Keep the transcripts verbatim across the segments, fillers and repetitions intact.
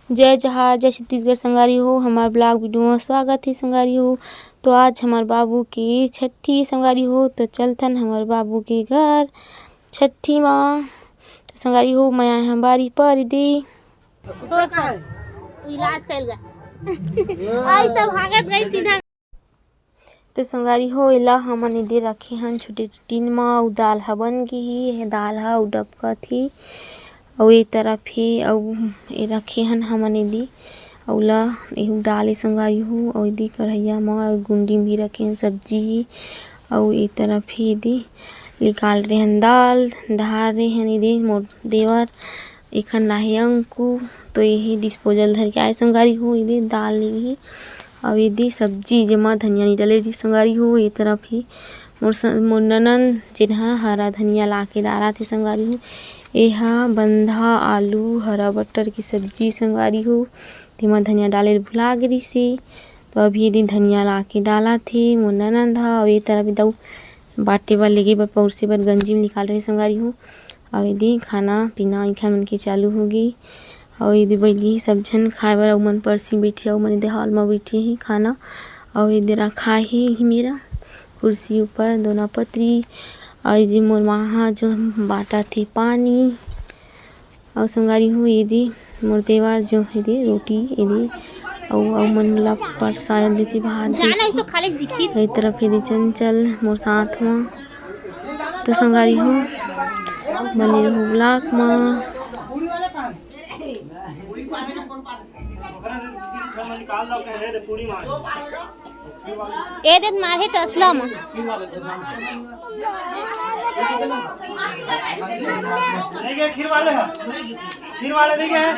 जय जोहार, जय छत्तीसगढ़ संगवारी हो, हमार vlog video में स्वागत हे संगवारी हो। तो आज हमार बाबू के छट्ठी संगवारी हो, तो चलथन हमार बाबू के घर छट्ठी मा। तो संगवारी हो, मैं आए हूँ बारी पर दे। इलाज कइल गा। आज तो भागत गई सीधा। तो संगवारी हो, एला हमन एदे रखे हन छोटे टिन म, अउ दाल ह बन गे हे। ये दाल ह अउ डबकत हे, अउ ए तरफ हे, अउ ए रखे हन हमन एदे, अउ ला एहू दाल ए संगवारी हो, अउ एदे कढ़ैया म गुंडी म भी रखे हन सब्जी, अउ ए तरफ हे एदे निकाल रहे हन दाल, डहार रहे हन एदे मोर देवर, एखर नाहे अंकु, तो एही disposal धर के आए संगवारी हो, एदे दाल ले ही, अउ एदे सब्जी जेमा धनिया नी डले रही संगवारी हो, ए तरफ ही मोर स-, मोर ननन जेन ह हरा धनिया ला के डारत हे संगवारी हो, एहा बंधा आलू हरा बटर के सब्जी संगवारी हो, तेमा धनिया डाले ल भुला गे रिहिसे, तो अभी एदे धनिया ला के डालत हे मोर ननद ह, अउ ए तरफ दऊ बाटे बर, लेगे बर, पौरसे बर गंजी म निकाल रहे संगवारी हो। अउ एदे खाना पीना इखर मन के चालू होगे। अउ एदे बइठे सब झन खाए बर, अउ मन परसी बइठे, अउ मन एदे hall म बइठे हे खाना। अउ एदे रखा हे इही मेरा कुर्सी ऊपर दोना पतरी। अउ एदे मोर माँ ह जो बाटत हे पानी। अउ संगवारी हो, एदे मोर देवर जो हे दे रोटी, एदे अउ, अउ मन ला परसाय देथे भात दे। ए तरफ एदे चंचल मोर साथ म। तो संगवारी हो, बने रहू vlog म। ए दे मारे टसला म। नहीं गए, खीर वाले हैं। खीर वाले नहीं गए।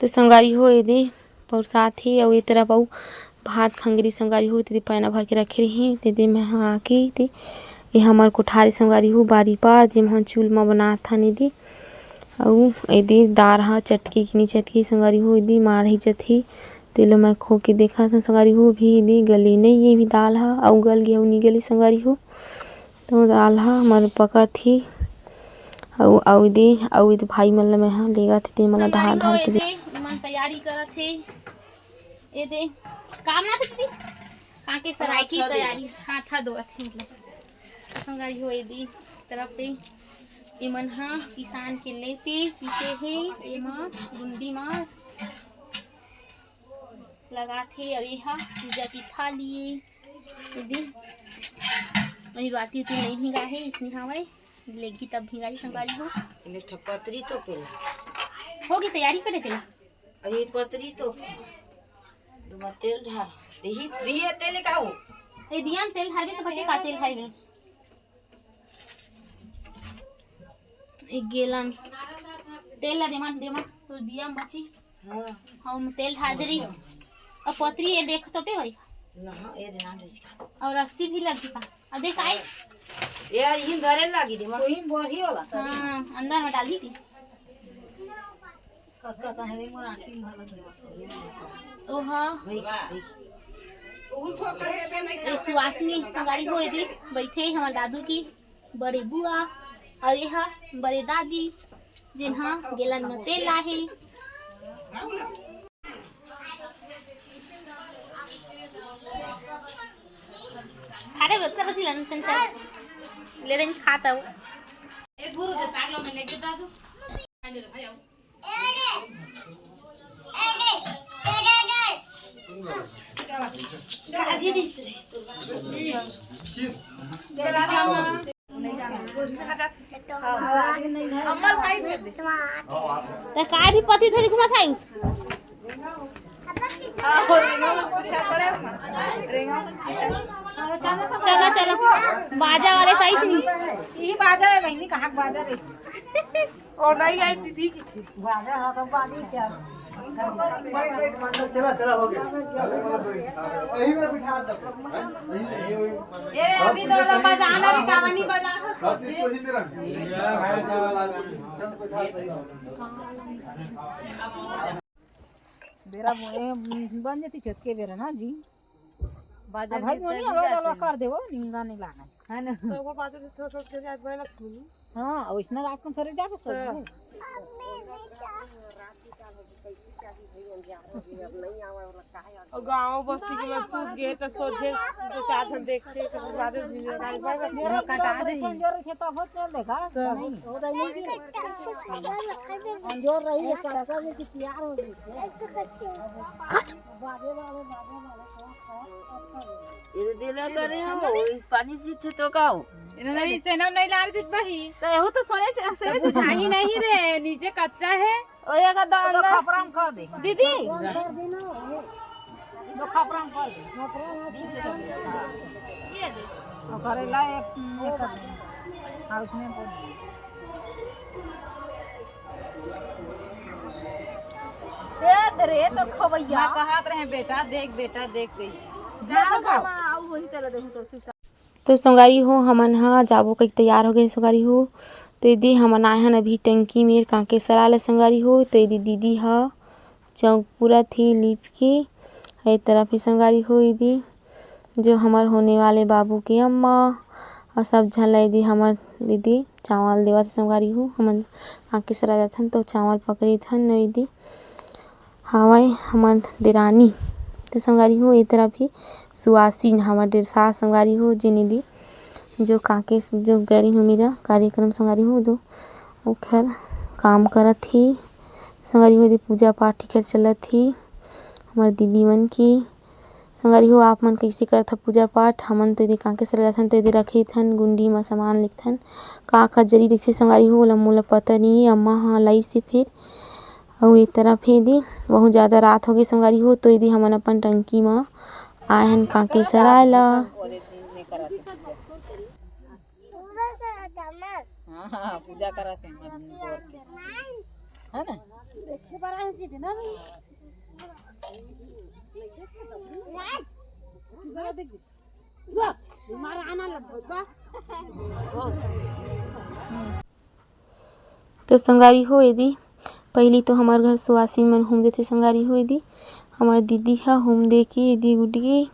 तो संगवारी हो, एदे पौरसात हे, अउ ए तरफ अउ भात खंगरी संगवारी हो, तेदे पैना भर के रखे रही, तेदे मैं हा आके ते, ये हमर कोठारी संगवारी हो, बारी पार, जेमा चूल म बनात हन एदे, अउ एदे दार ह चटके कि नी चटके संगवारी हो, एदे माढ़ ही जथे, तेला मैं खो के देखत हन संगवारी हो, भी एदे गले नइ ये, भी दाल ह, अउ गल गे अउ नी गले संगवारी हो। तो दाल ह हमर पकत हे, अउ, अउ दे, अउ दे भाई मन ल मैं ह लेगत हे, ते मन ल ढार ढार के दे। इमन तैयारी करत हे। ए दे, काम ना करती? कांके सराय की तैयारी, हाथा धोवत हे मतलब। संगवारी हो, ए दे, तरफ पे इमन ह पिसान के लेते, पीसे हे, एमा गुंडी मा लगात हे, अउ ए ह पूजा की थाली। ए दे, अभी बाती उती नहीं भिंगा हे, इसने हवय, लेगी तब भिंगाई संगवारी हो। एमे एक ठो पतरी तो पेला। होगी तैयारी करे तेला। अभी पतरी तो दू बार तेल ढार। देही, देही तेल का हो? ए दिया म तेल ढारबे तो बचे का तेल ढारबे। एक गेलन तेल ला देमा, देमा, तो दिया म बची। हाँ। हम तेल ढार दे रही। अब पतरी ये देख तो पे भाई। ना, ये देना इसका। और रस्सी भी लगी का। अब देख आई। यार, ये धरे लागी देमा। कोई बोरी वाला था। हाँ, अंदर में डाली थी। कतका कहे रे मोर आँखी में भला तो। ओहा। भाई, भाई। ए सुवासिनी संगवारी हो एदे बइठे हमर दादू की बड़े बुआ, अउ ए ह बड़े दादी, जेन ह गेलन म तेल लाहे। अरे बच्चा बची लन संसार ले रही खाता हूँ। ए गुरु दे साग लो में लेके दादू। त काय भी पति थे घुमा खाई उस। चला, चला। बाजा वाले ताई सुनी। यही बाजा है बहनी, कहाँ बाजा रे? और नहीं आई दीदी की थी। बाजा हो तो बाजी क्या? चला, चला, हो गया। यही बार बिठा दो। ए, अभी तो वाला बजाना रे, कावनी बजा। सब चीज वही पे रख। बेरा बो-, ए, बन जती चतके बेरा ना जी। बाजार अब भाई में बोली, चली हलवा जाते जलवा हैं। कर देवो, नींदा नहीं लागे। है ना? तो वो बाजार से थोड़ा सा जाए, बोला, "फूल।" हाँ, अब इसने रात को थोड़े जाके सोच हाँ। ले। और गाँव बस्ती के लोग सूत गए तो सोझे दो चार ठन देखते तो बाजार भी लगा के भाई बस मेरा कटा रही। कमजोर रखे तो हो चल देखा। तो नहीं। कमजोर रही है, चाचा जी की तैयार हो गई। बाजे वाले, बाजे वाले। ये तो दिला करे हो, इस पानी सीथे तो का हो? इन्होंने इसे नाम नहीं लार दित बही। तो एहू तो सोने से, से तो बुझाही नहीं रे, नीचे कच्चा है। ओ, ये का दान तो दे। खपराम कर दे। दीदी। तो खपराम कर दे। ये दे। और करेला एक, एक कर दे। हाँ, उसने बोल दिया। दे दे रे, तो खवैया। मैं कहत रहे, "बेटा, देख, बेटा, देख गई।" जा तो तो खाओ। माँ, आऊ वही तेला देखूं तो चुपचाप। तो संगवारी हो, हमन ह जाबो कहिके तैयार हो गए संगवारी हो। तो एदे हमन आए हन अभी टंकी मेर कांकेसरा ले संगवारी हो। तो एदे दीदी ह चौक पूरा थी लीप के, ए तरफ ही संगवारी हो एदे जो हमर होने वाले बाबू के अम्मा अउ सब झन ला एदे हमर दीदी चावल देवत हे संगवारी हो। हमन कांकेसरा जाथन तो चावल पकड़िथन न एदे। हवय हमर देरानी। तो संगवारी हो, ए तरफ ही सुवासिन हमर डेढ़ सास संगवारी हो, जेन एदे जो कांकेस जो गैरी हो मेरा कार्यक्रम संगवारी हो, दो ओखर काम करत ही संगवारी हो, एदे पूजा पाठ एखर चलत ही हमर दीदी मन के। संगवारी हो, आप मन कइसे करथा पूजा पाठ? हमन तो एदे कांकेसरा जाथन तो एदे रखिथन, गुंडी म सामान लिखथन, का का जरी रहिथे संगवारी हो, ओला मोला पता नइ हे, अम्मा ह लाइस हे फेर। अउ ए तरफ हे एदे, बहुत ज्यादा रात हो गे संगवारी हो, तो एदे हमन अपन टंकी म आए हन कांकेसरा ला। हाँ, हाँ, पूजा करत हे, है ना? तो संगवारी हो एदे, पहिली तो हमर घर सुवासिन मन हुम देथे संगवारी हो एदे, हमर दीदी ह हुम दे के एदे उठ गे,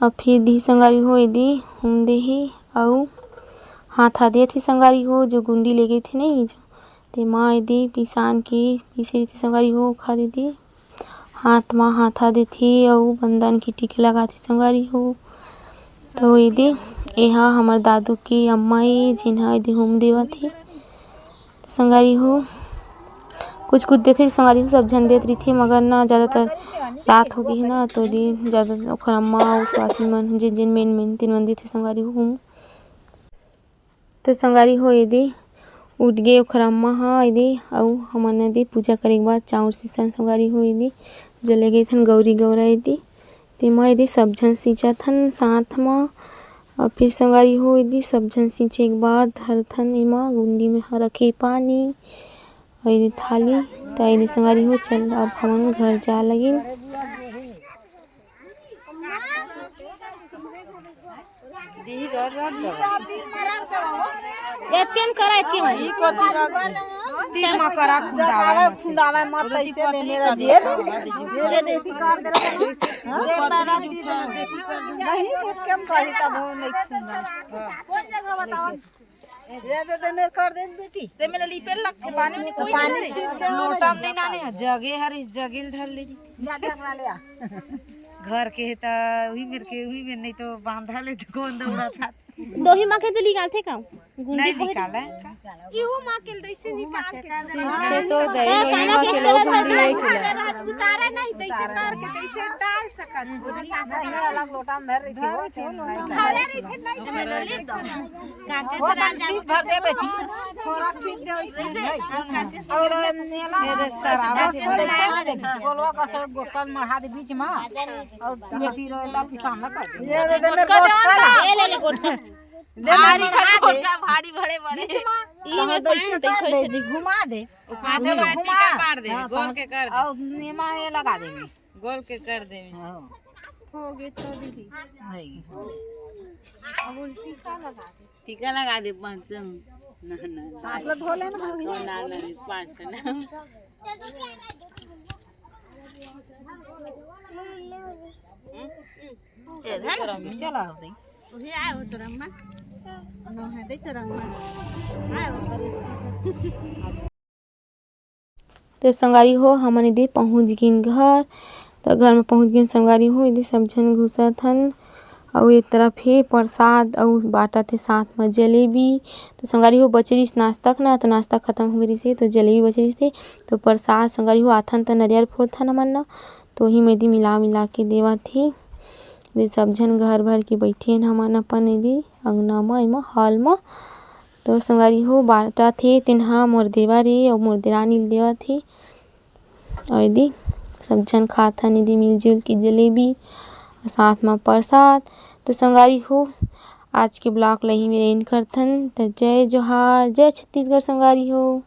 अउ फिर दी संगवारी हो एदे हुम दे हे, अउ हाथ हा देथे संगवारी हो, जो गुंडी लेगे थे नहीं, जो तेमा एदे पिसान के पीसे रहिथे संगवारी हो, ओखर एदे हाथ म हाथा देथे अउ बंदन के टीका लगाथे संगवारी हो। तो एदे, एहा हमर दादू के अम्मा ए, जेन ह एदे हुम देवत हे। तो संगवारी हो, कुछ कुछ देथे संगवारी हो, सब झन देत रहिथे, मगर ना, ज्यादातर रात हो गे हे ना, तो एदे ज्यादा ओखर अम्मा अउ सुवासिन मन, जेन जेन मेन मेन, तेन मन देथे संगवारी हो हुम। तो संगवारी हो, एदे उठ गे ओखर अम्मा ह एदे, अउ हमन एदे पूजा करे के बाद चाउर सींचन संगवारी हो एदे, जो लेगे थन गौरी गौरा एदे, तेमा एदे सब झन सींचत हन साथ म। अउ फिर संगवारी हो एदे सब झन सींचे के बाद धरथन एमा गुंडी में ह रखे पानी, अउ एदे थाली। त एदे संगवारी हो, चल अब हमन घर जा लगिन। एतके म करा, एतके म। तीर म करा, खुंदावे, खुंदावे मत, ऐसे दे मेरा जेब। ये देसी कर दे रहा है ना? नहीं, एतके म करी तब हो नहीं खुंदा। ये दे दे, मेरे कर दे बेटी। ते मेरा लीपे लग के पानी में कोई पानी नहीं। सीध दे, लोटा में नहीं नाने, जगे हर इस जगे ल धर ले। ले आ, ले आ। घर के हे त उही मेर के, उही मेर नहीं तो बांधा ले तो कौन दौड़ा था। दोही माँ के तो निकालथे का? गुंडी नहीं कोहे निकाले। इहू माँ के दैसे निकाल के। तो दे, हाँ, दोही माँ के लोग गुंडी नहीं खिला। उतारा नहीं, दैसे करके दैसे डाल सकत। अलग लोटा में धर रही थी, वो थे, लोटा में धर रही थी। सीध भर दे बेटी। थोड़ा सीध दे वैसे। और मेला मेरे सरावा के गोलवा का सब गोकल मढ़ा दे बीच में। और ये तीरो ला पिसान लगा दे। ये दे दे मेरे गोटा। ये ले ले गोटा। ले मेरे भारी गोटा। भारी बड़े बड़े। बीच में। ये मेरे हाँ, तो ऐसे पानी, तो कर ऐसे दे, जी, घुमा दे। पाँचों में टीका पार दे, हाँ, गोल के कर दे। और नेमा ये लगा देंगे। गोल के कर देवे। हाँ। हो गे तो दीदी। है। अब उल्टी का लगा दे। टीका लगा दे पाँच सौ। ना, ना, ना। आप लोग धो लेना, हम तो ना, ना, पाँच सौ ना। चला हो दे। उहे आए हो तोर अम्मा। हाँ, दे तोर अम्मा। आए हो तोर। तो संगवारी हो, हमन एदे पहुँच गेन घर। तो घर में पहुँच गेन संगवारी हो, एदे सब झन घुसत हन। अउ एक तरफ हे प्रसाद अउ बाँटत हे साथ में जलेबी। तो संगवारी हो, बचे रहिस नाश्ता के ना, तो नाश्ता खत्म हो गे रहिस हे, तो जलेबी बचे रहिस हे। तो प्रसाद संगवारी हो, आथन त नरियर फोड़थन हमन न, तो ओही में एदे मिला मिला के देवत हे। एदे सब झन घर भर के बइठे हन हमन अपन एदे अंगना म, एमा हॉल म। तो संगवारी हो, बाँटत हे तेन ह मोर देवर हे अउ मोर देरानी ल देवत हे। अउ एदे सब झन खात हन एदे मिलजुल के जलेबी अउ साथ म प्रसाद। तो संगवारी हो, आज के vlog ल इही मेर end करथन। त जय जोहार, जय छत्तीसगढ़ संगवारी हो।